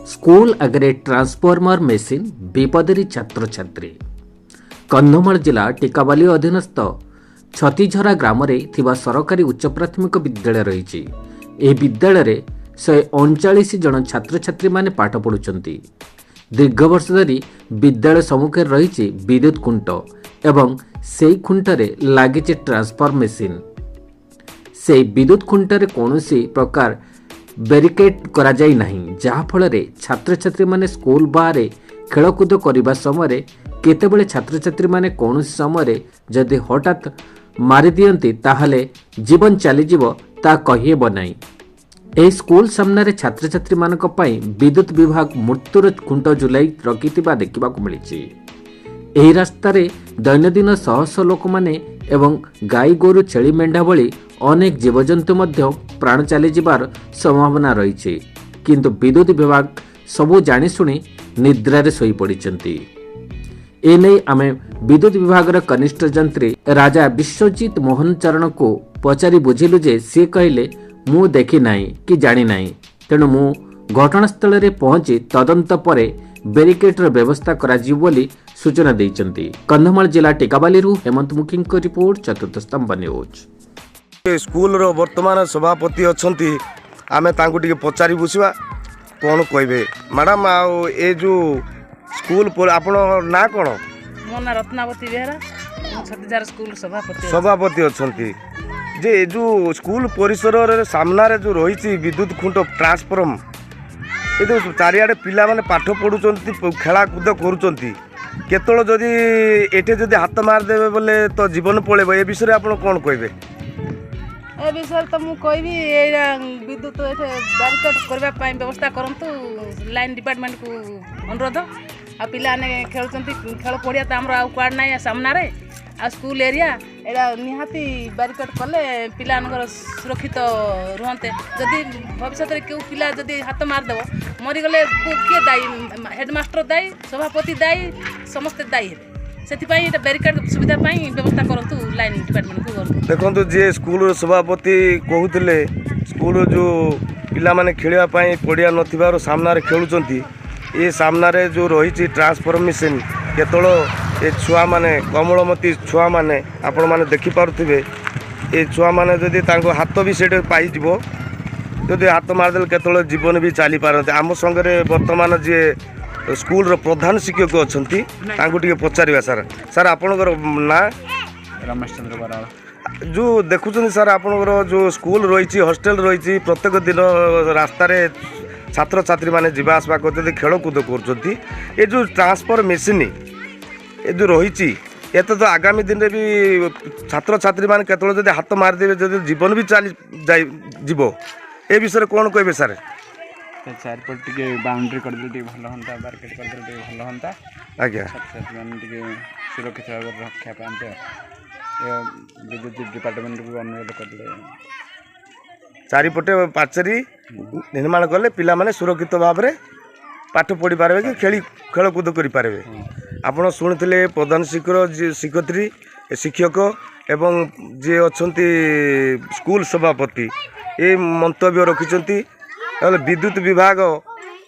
School ଆଗରେ transformer machine, ବିପଦରେ ଛାତ୍ରଛାତ୍ରୀ। କନ୍ଧମାଳ ଜିଲ୍ଲା ଟିକାବାଲି ଅଧୀନସ୍ଥ ଛତିଝରା ଗ୍ରାମରେ ଥିବା ସରକାରୀ ଉଚ୍ଚ ପ୍ରାଥମିକ ବିଦ୍ୟାଳୟ ରହିଛି। ଏହି ବିଦ୍ୟାଳୟରେ 139 ଜଣ ଛାତ୍ରଛାତ୍ରୀମାନେ ପାଠ ପଢ଼ୁଛନ୍ତି। ଦୀର୍ଘ ବର୍ଷ ଧରି ବିଦ୍ୟାଳୟ ସମ୍ମୁଖରେ ରହିଛି ବିଦ୍ୟୁତ୍ ଖୁଣ୍ଟ ଏବଂ ସେହି ଖୁଣ୍ଟରେ ଲାଗିଛି ଟ୍ରାନ୍ସଫର୍ମର ମେସିନ୍। ସେହି ବିଦ୍ୟୁତ୍ ଖୁଣ୍ଟରେ କୌଣସି ପ୍ରକାର ବ୍ୟାରିକେଡ୍ କରାଯାଇ ନାହିଁ, ଯାହାଫଳରେ ଛାତ୍ରଛାତ୍ରୀମାନେ ସ୍କୁଲ ବାହାରେ ଖେଳକୁଦ କରିବା ସମୟରେ କେତେବେଳେ ଛାତ୍ରଛାତ୍ରୀମାନେ କୌଣସି ସମୟରେ ଯଦି ହଠାତ୍ ମାରିଦିଅନ୍ତି, ତାହେଲେ ଜୀବନ ଚାଲିଯିବ ତାହା କହିହେବ ନାହିଁ। ଏହି ସ୍କୁଲ ସାମ୍ନାରେ ଛାତ୍ରଛାତ୍ରୀମାନଙ୍କ ପାଇଁ ବିଦ୍ୟୁତ୍ ବିଭାଗ ମୃତ୍ୟୁର ଖୁଣ୍ଟ ଝୁଲାଇ ରଖିଥିବା ଦେଖିବାକୁ ମିଳିଛି। ଏହି ରାସ୍ତାରେ ଦୈନନ୍ଦିନ ଶହ ଶହ ଲୋକମାନେ ଏବଂ ଗାଈ ଗୋରୁ, ଛେଳି ମେଣ୍ଢା ଭଳି ଅନେକ ଜୀବଜନ୍ତୁ ମଧ୍ୟ ପ୍ରାଣ ଚାଲିଯିବାର ସମ୍ଭାବନା ରହିଛି। କିନ୍ତୁ ବିଦ୍ୟୁତ୍ ବିଭାଗ ସବୁ ଜାଣିଶୁଣି ନିଦ୍ରାରେ ଶୋଇପଡ଼ିଛନ୍ତି। ଏନେଇ ଆମେ ବିଦ୍ୟୁତ୍ ବିଭାଗର କନିଷ୍ଠ ଯନ୍ତ୍ରୀ ରାଜା ବିଶ୍ୱଜିତ ମୋହନ ଚରଣକୁ ପଚାରି ବୁଝିଲୁ ଯେ ସିଏ କହିଲେ, "ମୁଁ ଦେଖିନାହିଁ କି ଜାଣିନାହିଁ। ତେଣୁ ମୁଁ ଘଟଣାସ୍ଥଳରେ ପହଞ୍ଚି ତଦନ୍ତ ପରେ ବ୍ୟାରିକେଡ୍ର ବ୍ୟବସ୍ଥା କରାଯିବ" ବୋଲି ସୂଚନା ଦେଇଛନ୍ତି। କନ୍ଧମାଳ ଜିଲ୍ଲା ଟିକାବାଲିରୁ ହେମନ୍ତ ମୁଖୀଙ୍କ ରିପୋର୍ଟ, ଚତୁର୍ଥ ସ୍ତମ୍ଭ ନ୍ୟୁଜ୍। ସ୍କୁଲର ବର୍ତ୍ତମାନ ସଭାପତି ଅଛନ୍ତି, ଆମେ ତାଙ୍କୁ ଟିକେ ପଚାରି ବୁଝିବା କ'ଣ କହିବେ। ମ୍ୟାଡ଼ାମ୍, ଆଉ ଏ ଯେଉଁ ସ୍କୁଲ, ଆପଣଙ୍କ ନାଁ କ'ଣ? ମୋ ନାଁ ରତ୍ନାବତୀ ବେହେରା। ମୁଁ ଛତିଜାର ସ୍କୁଲ ସଭାପତି ଅଛି। ସଭାପତି ଅଛନ୍ତି ଯେ, ଏ ଯେଉଁ ସ୍କୁଲ ପରିସରରେ ସାମ୍ନାରେ ଯେଉଁ ରହିଛି ବିଦ୍ୟୁତ ଖୁଣ୍ଟ, ଟ୍ରାନ୍ସଫର୍ମ, ଏ ଯେଉଁ ଚାରିଆଡ଼େ ପିଲାମାନେ ପାଠ ପଢ଼ୁଛନ୍ତି, ଖେଳାକୁଦ କରୁଛନ୍ତି, କେତେବେଳେ ଯଦି ଏଠି ଯଦି ହାତ ମାରିଦେବେ ବୋଲେ ତ ଜୀବନ ପଳେଇବ। ଏ ବିଷୟରେ ଆପଣ କ'ଣ କହିବେ? ଏ ବିଷୟରେ ତ ମୁଁ କହିବି, ଏଇଟା ବିଦ୍ୟୁତ ଏଠି ବ୍ୟାରିକେଡ୍ କରିବା ପାଇଁ ବ୍ୟବସ୍ଥା କରନ୍ତୁ, ଲାଇନ୍ ଡିପାର୍ଟମେଣ୍ଟକୁ ଅନୁରୋଧ। ଆଉ ପିଲାମାନେ ଖେଳୁଛନ୍ତି, ଖେଳ ପଡ଼ିଆ ତ ଆମର ଆଉ କୁଆଡ଼େ ନାହିଁ ସାମ୍ନାରେ, ଆଉ ସ୍କୁଲ ଏରିଆ। ଏଇଟା ନିହାତି ବ୍ୟାରିକେଡ୍ କଲେ ପିଲାମାନଙ୍କର ସୁରକ୍ଷିତ ରୁହନ୍ତେ। ଯଦି ଭବିଷ୍ୟତରେ କେଉଁ ପିଲା ଯଦି ହାତ ମାରିଦେବ, ମରିଗଲେ କିଏ ଦାୟୀ? ହେଡ଼ମାଷ୍ଟର ଦାୟୀ, ସଭାପତି ଦାୟୀ, ସମସ୍ତେ ଦାୟୀ ହେବେ। ସେଥିପାଇଁ ଏଇଟା ବ୍ୟାରିକେଡ୍ ସୁବିଧା ପାଇଁ ବ୍ୟବସ୍ଥା କରନ୍ତୁ, ଲାଇନ୍ ଡିପାର୍ଟମେଣ୍ଟକୁ ଅନୁରୋଧ। ଦେଖନ୍ତୁ, ଯିଏ ସ୍କୁଲର ସଭାପତି କହୁଥିଲେ, ସ୍କୁଲର ଯେଉଁ ପିଲାମାନେ ଖେଳିବା ପାଇଁ ପଡ଼ିଆ ନଥିବାରୁ ସାମ୍ନାରେ ଖେଳୁଛନ୍ତି। ଏ ସାମ୍ନାରେ ଯେଉଁ ରହିଛି ଟ୍ରାନ୍ସଫର୍ମ ମେସିନ୍, କେତେବେଳେ ଏ ଛୁଆମାନେ, କୋମଳମତି ଛୁଆମାନେ, ଆପଣମାନେ ଦେଖିପାରୁଥିବେ, ଏ ଛୁଆମାନେ ଯଦି ତାଙ୍କ ହାତ ବି ସେଇଠି ପାଇଯିବ, ଯଦି ହାତ ମାରିଦେଲେ କେତେବେଳେ ଜୀବନ ବି ଚାଲିପାରନ୍ତି। ଆମ ସାଙ୍ଗରେ ବର୍ତ୍ତମାନ ଯିଏ ସ୍କୁଲର ପ୍ରଧାନ ଶିକ୍ଷକ ଅଛନ୍ତି, ତାଙ୍କୁ ଟିକେ ପଚାରିବା। ସାର୍, ସାର୍, ଆପଣଙ୍କର ନାଁ? ରମେଶ ଚନ୍ଦ୍ର ବରାଳ। ଯେଉଁ ଦେଖୁଛନ୍ତି ସାର୍, ଆପଣଙ୍କର ଯେଉଁ ସ୍କୁଲ ରହିଛି, ହଷ୍ଟେଲ ରହିଛି, ପ୍ରତ୍ୟେକ ଦିନ ରାସ୍ତାରେ ଛାତ୍ରଛାତ୍ରୀମାନେ ଯିବା ଆସିବା କରୁଛନ୍ତି, ଖେଳକୁଦ କରୁଛନ୍ତି। ଏ ଯେଉଁ ଟ୍ରାନ୍ସଫର ମେସିନ୍ ଏ ଯେଉଁ ରହିଛି, ଏତେ ତ ଆଗାମୀ ଦିନରେ ବି ଛାତ୍ରଛାତ୍ରୀମାନେ କେତେବେଳେ ଯଦି ହାତ ମାରିଦେବେ, ଯଦି ଜୀବନ ବି ଚାଲି ଯାଇ ଯିବ। ଏ ବିଷୟରେ କ'ଣ କହିବେ ସାର୍? ତା ଚାରିପଟେ ଟିକେ ବାଉଣ୍ଡ୍ରି କରିଦେଲେ ଟିକେ ଭଲ ହୁଅନ୍ତା, ବ୍ୟାରିକେଡ୍ କରିଦେଲେ ଟିକେ ଭଲ ହୁଅନ୍ତା। ଛାତ୍ରଛାତ୍ରୀମାନେ ଟିକେ ସୁରକ୍ଷିତ ଭାବରେ ରକ୍ଷା ପାଆନ୍ତେ। ଏ ବିଦ୍ୟୁତ ଡିପାର୍ଟମେଣ୍ଟକୁ ଅନୁରୋଧ କରିଲେ। ଚାରିପଟେ ପାଚେରୀ ନିର୍ମାଣ କଲେ ପିଲାମାନେ ସୁରକ୍ଷିତ ଭାବରେ ପାଠ ପଢ଼ିପାରିବେ କି ଖେଳକୁଦ କରିପାରିବେ। ଆପଣ ଶୁଣିଥିଲେ ପ୍ରଧାନ ଶିକ୍ଷକ, ଶିକ୍ଷୟିତ୍ରୀ, ଶିକ୍ଷକ ଏବଂ ଯିଏ ଅଛନ୍ତି ସ୍କୁଲ ସଭାପତି, ଏ ମନ୍ତବ୍ୟ ରଖିଛନ୍ତି। ତାହେଲେ ବିଦ୍ୟୁତ ବିଭାଗ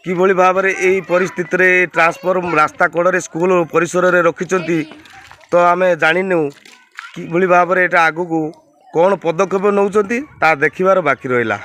କିଭଳି ଭାବରେ ଏଇ ପରିସ୍ଥିତିରେ ଟ୍ରାନ୍ସଫର୍ମ ରାସ୍ତା କଡ଼ରେ ସ୍କୁଲ ପରିସରରେ ରଖିଛନ୍ତି, ତ ଆମେ ଜାଣିନୁ କିଭଳି ଭାବରେ ଏଇଟା ଆଗକୁ କ'ଣ ପଦକ୍ଷେପ ନେଉଛନ୍ତି, ତାହା ଦେଖିବାର ବାକି ରହିଲା।